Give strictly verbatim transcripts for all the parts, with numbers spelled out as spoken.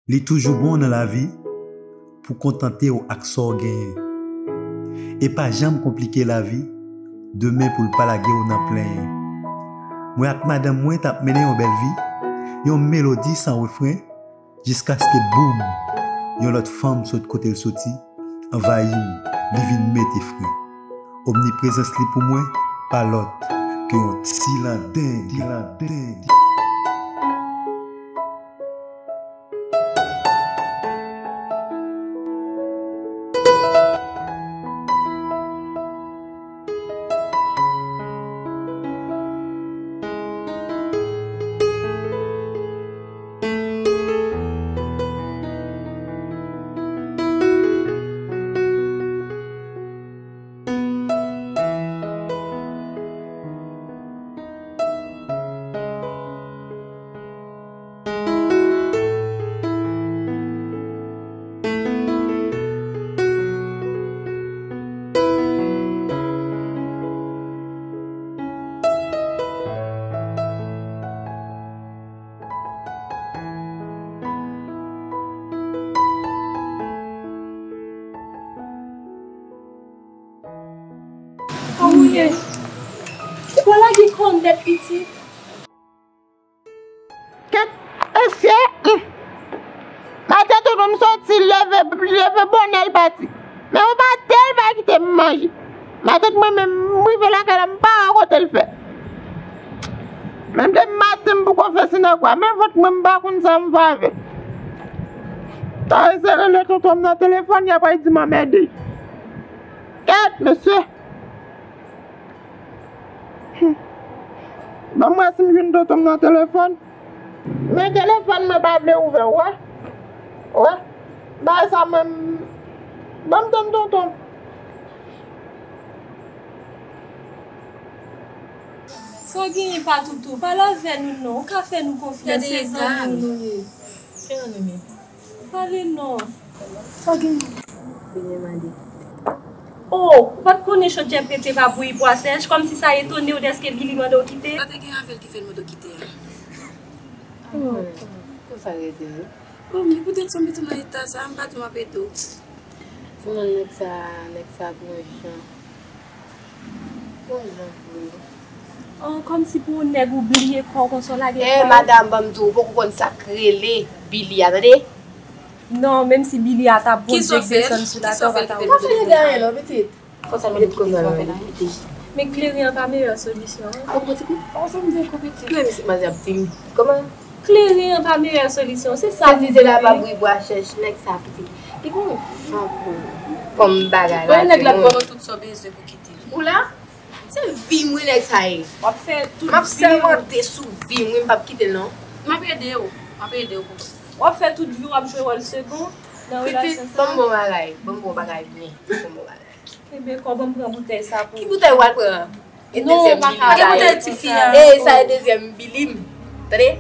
Li toujou bon nan lavi pou kontante w ak sa w genyen. E pa janm konplike lavi demen pou l pa lage w nan plenyen. Mwen ak madanm mwen t ap mennen yon bèl vi, yon melodi san refren, jiskaske boum! Yon lòt fanm sot kote l soti, anvayi m, li vin mete fren. Omniprezans li pou mwen pa lòt ke yon ti landeng. Anmweyy, ou pa lage kò w nèt, pitit. Kèt, mesye, hmm. Maten tonton m soti, leve, leve bonè l pati. Men yon maten l pa kite m manje. Matant mwen menm, m rive lakay la, m pa wè kote l fè. Menm depi maten m poko fè sinakwa, men vant mwen m pa konn sa m fè avè l. Ta eseye rele tonton m nan telefòn, y ap di m anmède. Kèt, mesye. Hmm. Ban m wè si m jwenn tonton m nan telefòn. Men telefòn mwen pa vle ouvè, w wè? W wè? Bagay sa mwen, m, ban m tann tonton m. Sa w genyen pa toutou? Pale avè nou non, ou ka fè nou konfyans, se zanmi w nou ye. Pale non. Sa w genyen? Billy mande kite. Oh, ou pa t konnen chodyè pete pa bouyi pwa sèch, kòmsi sa etone w dèske Billy mande w kite? Sa te gen avè l ki fè l mande w kite a. Oh, konsa rete wi. Oh, men poutèt sa w mete w nan eta sa, m pa di w m ap ede w. Timoun, nèg sa, nèg sa gon jan. Gon jan pou yo. Oh, kòmsi pou yon nèg ou bliye kò w konsa w lage kò w. Eh, madanm, ban m di w, ou poko konn sa k rele Billy a, tande? Non, menm si Billy a t ap Bondye k desann sou latè, w pa ta wè. Kisa w fè l ki fè l bliye kò l? Kòman fè l dèyè non, pitit? Konsa m ret konsa la, pitit. Men kleren an pa meyè solisyon, wi. Kòman ti kou? Kòman sa m di kou pitit? Men misye manzè ap di m. Kòman? Kleren an pa meyè solisyon, se sa m di. Sèvitè la pa bouyi bwa chèch, nèg sa pitit. Li gon jan pou kòm bagay la. Nèg la ban nou tout sa w bezwen pou kite l. Ou la? Se vi m wi nèg sa ye. W ap fè tout vi. M ap sèmante sou vi m wi, m p ap kite l non. M ap ede w. M ap ede w pou. W ap fè tout vi w ap jwe wòl segon nan relasyon sa. Pitit, ban m bon bagay. Ban m bon bagay byen. Ban m bon bagay. Enben, kò ban m pran boutèy sa pou ou. Ki boutèy w al pran? E dezyèm Billy sa ye. Ki boutèy ti fi a? E sa e dezyèm Billy m. Tande?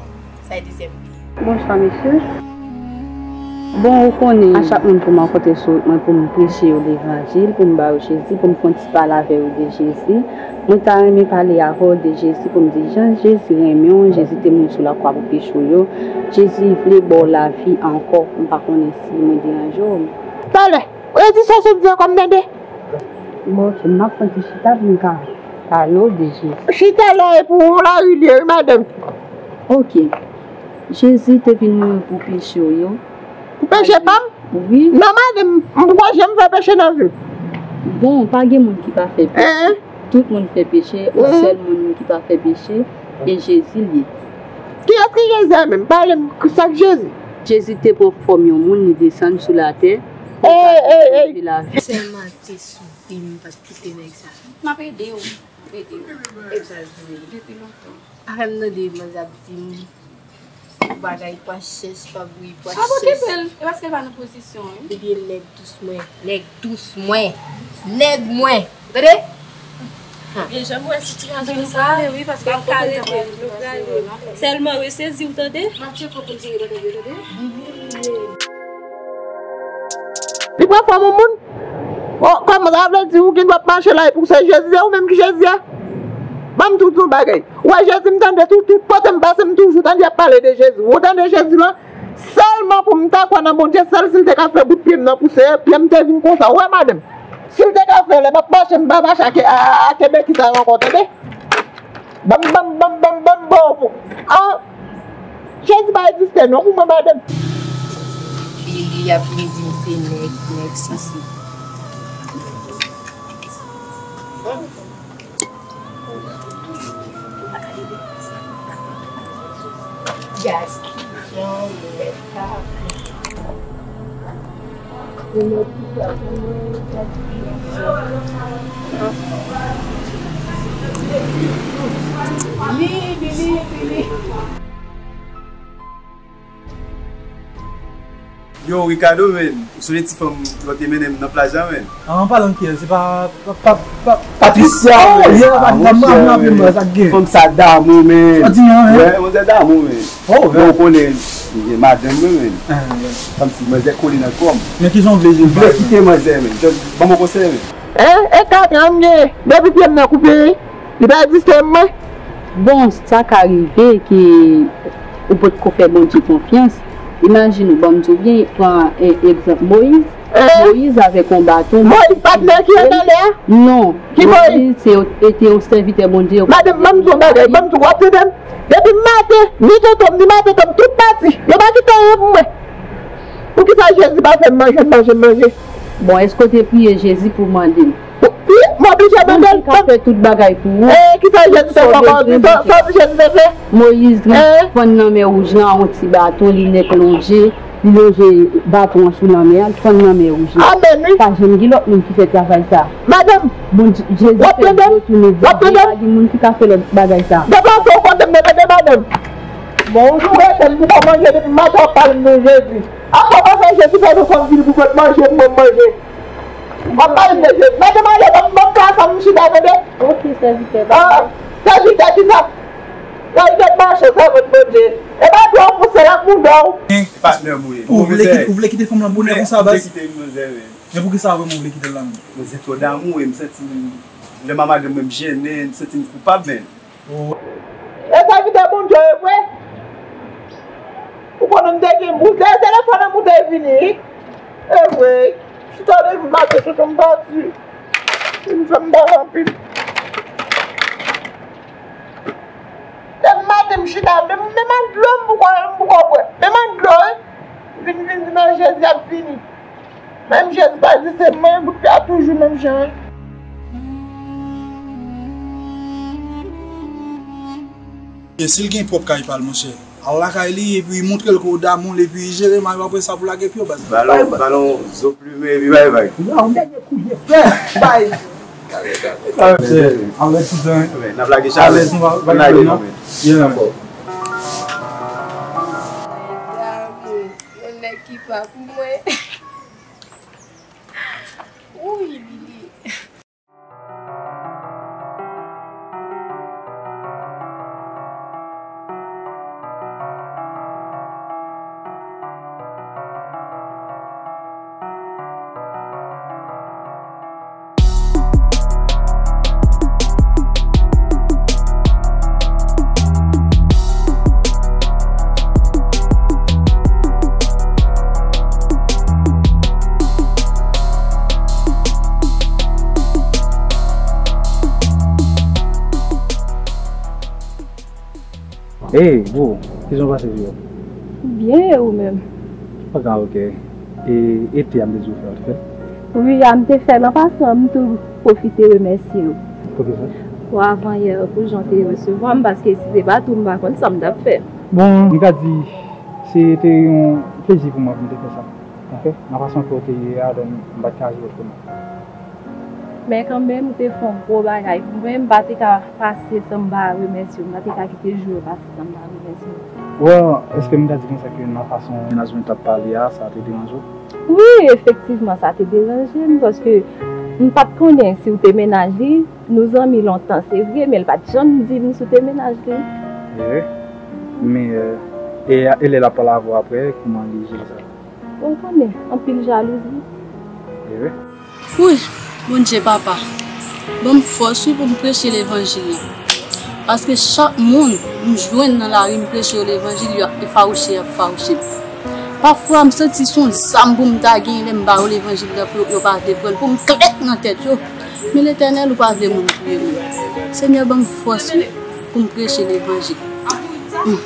Sa e dezyèm Billy. Bonswa, mesye. Bon, ou konnen, a chak moun pou m rankontre sou wout mwen, pou m preche yo levanjil, pou m ba yo Jezi, pou m fè yon ti pale avè yo de Jezi. Mwen ta renmen pale avè w de Jezi, pou m di jan Jezi renmen w, Jezi te mouri sou lakwa pou peche w yo. Jezi vle ba w lavi ankò. M pa konnen si mwen deranje w. Talè, redi sa w sot di ankò, m tande. Bon, ok, m ap fè yon ti chita pou m ka pale w de Jezi. Chita la e pou yon lari li ye, wi, madanm. Ok. Jezi te vin mouri pou peche w yo. Pou peche pa m? Wi. Non, madanm, m poko janm fè peche nan vi m. Bon, pa gen moun ki pa fè peche. Tout moun fè peche, yon sèl moun ki pa fè peche, e Jezi l ye. Kiyès ki Jezi a menm? Pale m, sa k Jezi? Jezi te pran fòm yon moun, li desann sou latè pou l ka viv lavi. Sèlman te sou vi m, m p ap kite nèg sa. M ap ede w, m ap ede w. E sa l vle. Depi lontan. Apre m tande manzè ap di m, bagay pwa chèch, pa bouyi pwa chèch. Pa okipe l, e paske l pa nan pozisyon, wi. Ebyen, nèg dous mwen, nèg dous mwen, nèg mwen, tande? Ebyen, jan m wè sitiyasyon sa, m ap ka rete, nou prale. Sèlman resezi w, tande? M ap tcheke w pou m tcheke bagay yo, tande? Li pran fòm yon moun? Oh, kòman sa vle di ou gen dwa ap mache la epi w se Jezi a, ou menm ki Jezi a? Ban m di w yon bagay. Ou wè Jezi m tande tou, tout kote m pase m toujou tande y ap pale de Jezi. Ou tande Jezi la? Sèlman pou m ta kwè nan Bondye, sèl si l te ka fè bout pye m nan pouse, pye m te vin konsa. Ou wè, madanm? Si l te ka fè, lè m ap mache, m pa mache ak, a, a, ak bèkiz sa yo ankò, tande? Ban m, ban m, ban m, ban m, ban m bon pou. Ah! Jezi pa egziste non pou mwen, madanm. Li, li ap vin di m se nèg, nèg sisi. Gad kijan ou mèt la. Li, li, li, li, li. Yo, Ricardo, men, ou sonje ti fanm lè w te mennen m nan plaj la, men? Ah, an palan kiyès? Se pa, pa, pa, pa, Patricia, oh, men. Yeah, ah, pa, monchè, m raple m, men. Sa k gen? Fanm sa damou, men. Sa di, men. Wè, manzè damou, men. Oh, men, ou konnen, li gen madanm, men, men. Ah, yeah. Kòmsi manzè kole nan kò m. Men kijan w vle jwe? M vle kite manzè, men. Just ban m yon konsèy, men. Eh, e katran m gen, depi pye m nan koupe, li pa egziste mwen. Bon, sa ka rive ke ou potko fè Bondye konfyans. Imajine w, ban m di w byen, pran, e, egzanp Moyiz. Eh. Moyiz avèk yon baton. Moyiz pa t nèg ki ann anlè a? Non. Ki Moyiz? Moyiz se, te yon sèvitè Bondye. Madanm, ban m di w yon bagay, ban m di w, w ap tande m? Depi maten, ni tonton m, ni matant m, tout pati. Yo pa kite anyen pou mwen. Poukisa Jezi pa fè m manje, m manje, m manje? Bon, èske w te priye Jezi pou mande l? Wi, m oblije mande l. Bondye ka fè tout bagay pou ou. Eh, kisa Jezi te fè? Sa w bezwen, sa, sa Jezi te fè? Moyiz, eh, fann lanmè wouj lan a yon ti baton, li nèk lonje, li lonje baton an sou lanmè a, li fann lanmè wouj lan. Amèn, wi. Pa janm gen lòt moun ki fè travay sa. Madanm, Bondye, Jezi fè dlo tounen diri, pa gen moun ki ka fè lòt bagay sa. Deplase w kote m nan, tande, madanm. Bon, ou rete m pou kò manje depi maten w ap pale m de Jezi. Apa w panse Jezi fè nou fanm vini pou mwen manje, pou mwen manje? W ap pale m de Jezi. Mete m ale, ban m, ban m plas an m chita, tande? Ok, sèvitè. Ah, sèvitè kisa? Sèvitè mache, sèvant Bondye. E pa dlo w pouse l ak mouda w. Patnè m, wi. Ou vle kite, ou vle kite fanm lan bonè konsa, baz? M vle kite l, manzè, men. Men poukisa vrèman w vle kite l la menm? Manzè twò damou, e m santi m, lè m a madanm mwen, m jennen, m santi m koupab, men. E sèvitè Bondye w ye vre? Ou konnen m te gen, ou te telefòn an pou te vini, wi. E vre, chita depi maten, tonton m pati. Vin fè m pale anpil. Depi maten m chita, menm, menm an dlo m poko, m poko bwè. Menm an dlo, wi. Vin, vin di nan Jezi ap vini. Menm Jezi pa egziste, mwen bout pye a toujou menm jan an. E si l gen pwòp kay pa l, monchè, al lakay li, epi montre l ke w damou l, epi jere may ou, apre sa pou lage pye w, baz. Balon, balon, zo plimen, epi bay bay. Yo, dènye kou, ye frè, bay. Alèz, alèz, alèz, toutan. N ap lage chalè. Alèz, nou pa, pa gen pwoblèm, non. Yeah, man. Yon nèg ki pa pou mwen. Uy, Lili. Ey, bro, kijan w pase jou a? Byen, e ou menm? Ok, ok. E, e te a m te di w fè, w te fè l? Wi, a m te fè l. An pasan, m tou pwofite remèsye w. Poukisa? Pou avanyè, pou jan w te resevwa m, paske si se pa t ou, m pa konn sa m t ap fè. Bon, m ka di, se te yon plezi pou mwen pou m te fè sa. Ok? Nan fason ke w te ye a, donk, m pa t ka aji otreman. Men kanmenm, ou te fè yon gwo bagay pou mwen, m pa te ka pase san m pa remèsye w, m pa te ka kite jou yo pase san m pa remèsye w. Well, èske m ta di konsa ke nan fason mennaj mwen t ap pale a, sa te deranje w? Wi, efektivman, sa te deranje m, paske m pa t konnen si w te mennaj li. Nou zanmi lontan, se vre, men l pa t janm di m si w te mennaj li. E vre? Men, e, e, e lè l ap pale avè w apre, kòman li jere sa? Ou konnen, anpil jalouzi. E vre? Wouy, Bondye papa, ban m fòs wi pou m preche levanjil la. Paske chak moun m jwenn nan lari m preche yo levanjil, yo ap efawouche, y ap fawouche m. Pafwa, m santi se yon zam pou m ta genyen lè m ba yo levanjil la pou yo, yo pa vle pran l, pou m klèk nan tèt yo. Men Letènèl, ou pa vle moun touye moun. Senyè, ban m fòs, wi, pou m preche levanjil. Hmm.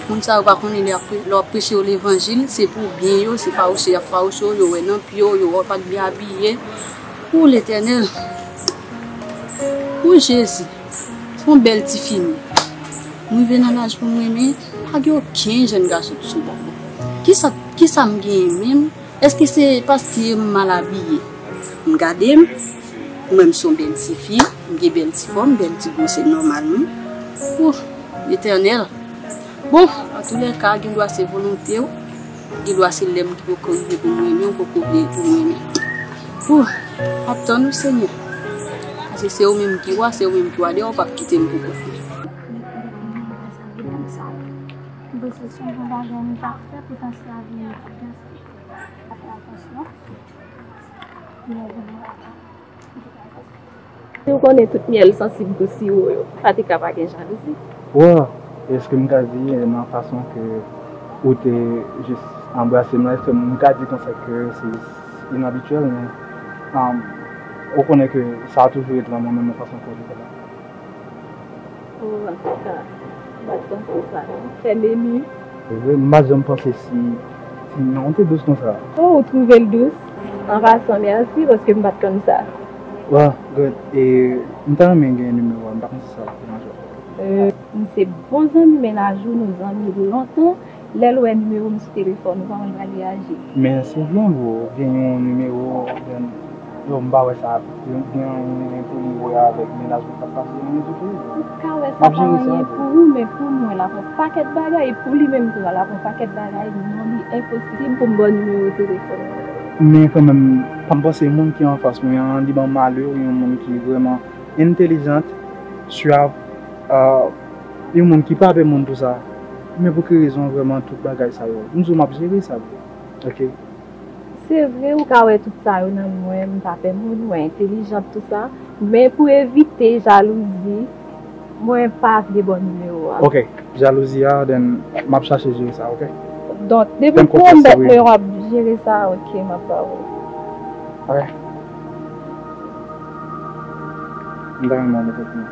Moun sa yo pa konnen lè ap pre-, lè w ap preche yo levanjil, se pou byen yo, se fawouche y ap fawouche yo, yo wè nan pye w, yo wè w pa t byen abiye. O Letènèl, o Jezi, se yon bèl tifi m ye. M rive nan laj pou m renmen, pa gen okenn jèn gason ki sou bò mwen. Kisa, kisa m genyen menm? Èske se paske m mal abiye? M gade m, m wè m se yon bèl tifi, m gen bèl ti fòm, bèl ti gwosè nòmal mwen. O Letènèl, bon, antoulèka, gendwa se volonte w, gendwa se lè m ki poko rive pou m renmen w, poko vle pou m renmen. Pou, m ap tann ou, Senyè. Paske se ou menm ki wa, se ou menm ki wa, dèyè ou p ap kite m pou kont mwen. M panse se yon bon bagay m ta fè pou tann sa vini. Fè atansyon. Si w konnen tout myèl sansib tou siwo yo, pa te ka pa gen jalouzi. Wa, èske m ka di, eh, nan fason ke ou te jis anbrase m la, èske m ka di konsa ke se inabityèl, men, um, ou konnen ke sa a toujou ret lan mwen menm nan fason ke ou te fè la. Oh, antouka, m pa t panse sa, non. Fè meni. Se vre, m pa janm panse si, si non te dous konsa. Oh, ou twouve l dous? An pasan, mèsi, paske m pa t konn sa. Wa, good. E, m ta renmen gen nimewo a, m pa konn si sa ap deranje w. Euh, m se bon zanmi mennaj ou, nou zanmi lontan. Lè l wè nimewo m sou telefòn ou, kòman l pral reyaji? Men se byen vre, w gen yon nimewo, w gen Yo, m pa wè sa gen, gen anyen pou li wè avèk mennaj mwen k ap pase nan rezo tou. Ou ka wè sa pa anyen pou ou, men pou mwen, l ap yon pakèt bagay, e pou li menm tou, l ap yon pakèt bagay, non, li enposib pou m ba w nimewo telefòn mwen. Men kanmenm, pa m panse moun ki anfas mwen an, li ban m malè, yon moun ki vrèman entèlijant, swav, ah, yon moun ki pa pè moun tou sa. Men pou ki rezon vrèman tout bagay sa yo? M di w m ap jere sa, bro. Ok. Se vre, ou ka wè tout sa yo nan mwen, m pa pè moun, mwen entèlijant, tou sa. Men pou evite jalouzi, mwen pa vle ba w nimewo a. Ok, jalouzi a, then m ap chache jere sa, ok? Donk, depi w pwomèt mwen w ap jere sa, ok, m ap ba ou. Ok. M ta renmen w mete pou mwen.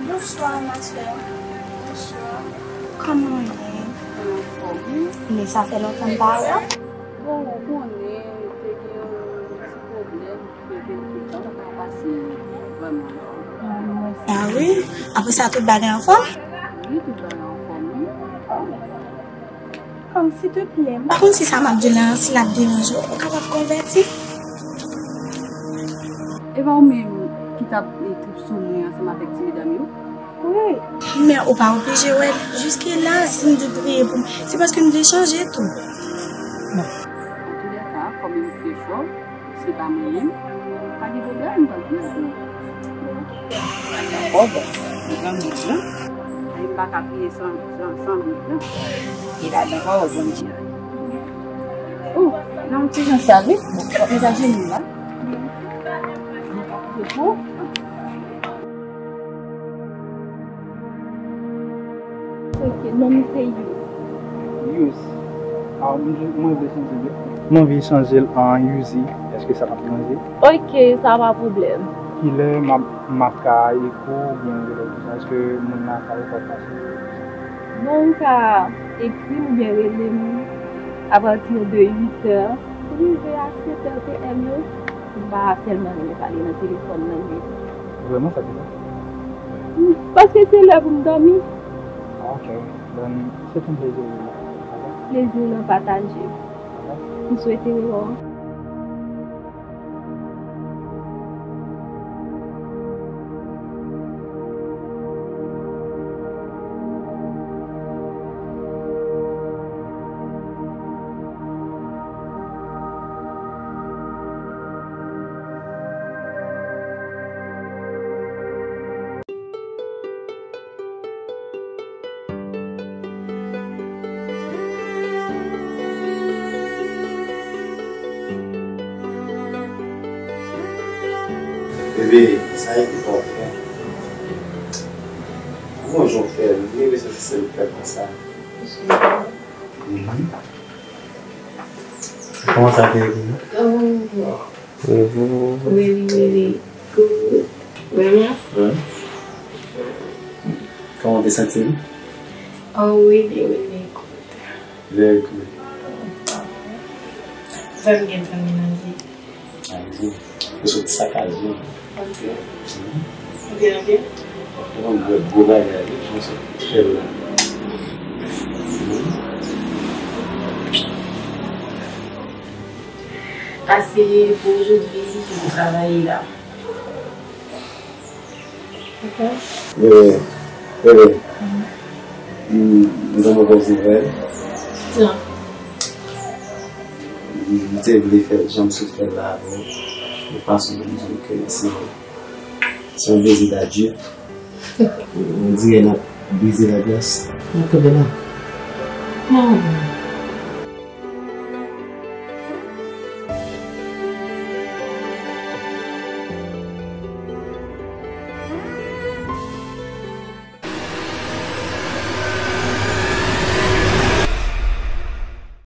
Bonswa, ma sè. Bonswa. Kòman w ye? Mwen anfòm, wi. Men sa fè lontan m pa wè w. Bon, ou konnen, te gen yon ti pwoblèm ki fè ke tout tan pa pase vrèman anfòm. Mwen wè sa, wi. Apre sa, tout bagay anfòm? Wi, tout bagay anfòm, wi. Kòm silvouplè, m pa konn si sa m ap di w la, si l ap deranje w, ou kapab konvèti. E pa ou menm ki t ap, e, trip sou mwen ansanm avèk ti medam yo? Wi. Men ou pa oblije wè l. Jiske la, si m di w priye pou m, se paske m vle chanje tou. Bon. Antoulèka, kòm m fè chwa w, Se pa mwen menm. Pa gen pwoblèm, m pral priye pou ou. Dakò, bon. Ou pran moun lan. Ay, m pa ka priye san, san, san moun lan. E ladan pa w, Bondye. Oh, nan yon ti jan sa, wi. Bon, w ap met ajenou la. M ka priye pou ou. Ok, non m se Yous. Yous. Ah, m, mwen vle chanje l. Mwen anvi chanje l an Youzi. Èske sa p ap deranje? Ok, sa pa pwoblèm. Kilè m ap, m ap ka ekri w oubyen rele w konsa? Èske moun nan ka repòt la sou ou konsa? Bon, ou ka ekri m oubyen rele m apati de uit è pou rive a sèt è P M yo. M pa tèlman renmen pale nan telefòn nan nwit. Vrèman, sa ki sa? Paske se lè pou m dòmi. Ah, ok. Bon, se te yon plezi. Plezi lan pataje. M swete rewè w. Bebe, sa e ki pa w fè? Bon, jan w fè l, li bezwen se sèl fè konsa. Mhm. Kòman sa te ye pou ou? Oh, really, really good. Vrèman. Wi. Kòman w te santi l? Oh, really, really good. Very good. Fè m gen tan melange. Anvi. Ou sot sakaje. Ok. Mhm. Ou byen, ou byen? Ou konn bwè gwo bagay, wi, jan w sot fè l la. Mhm. Ase pou jodi, pou travay la. Ok. Bebe, bebe. M, m gen yon move nouvèl. Sa? M te vle fè l jan m sot fè l la avè w, yon fason pou m di w ke se, se yon dezi da Dye. On dirait n ap brize laglas. N ap kenbe la. Non,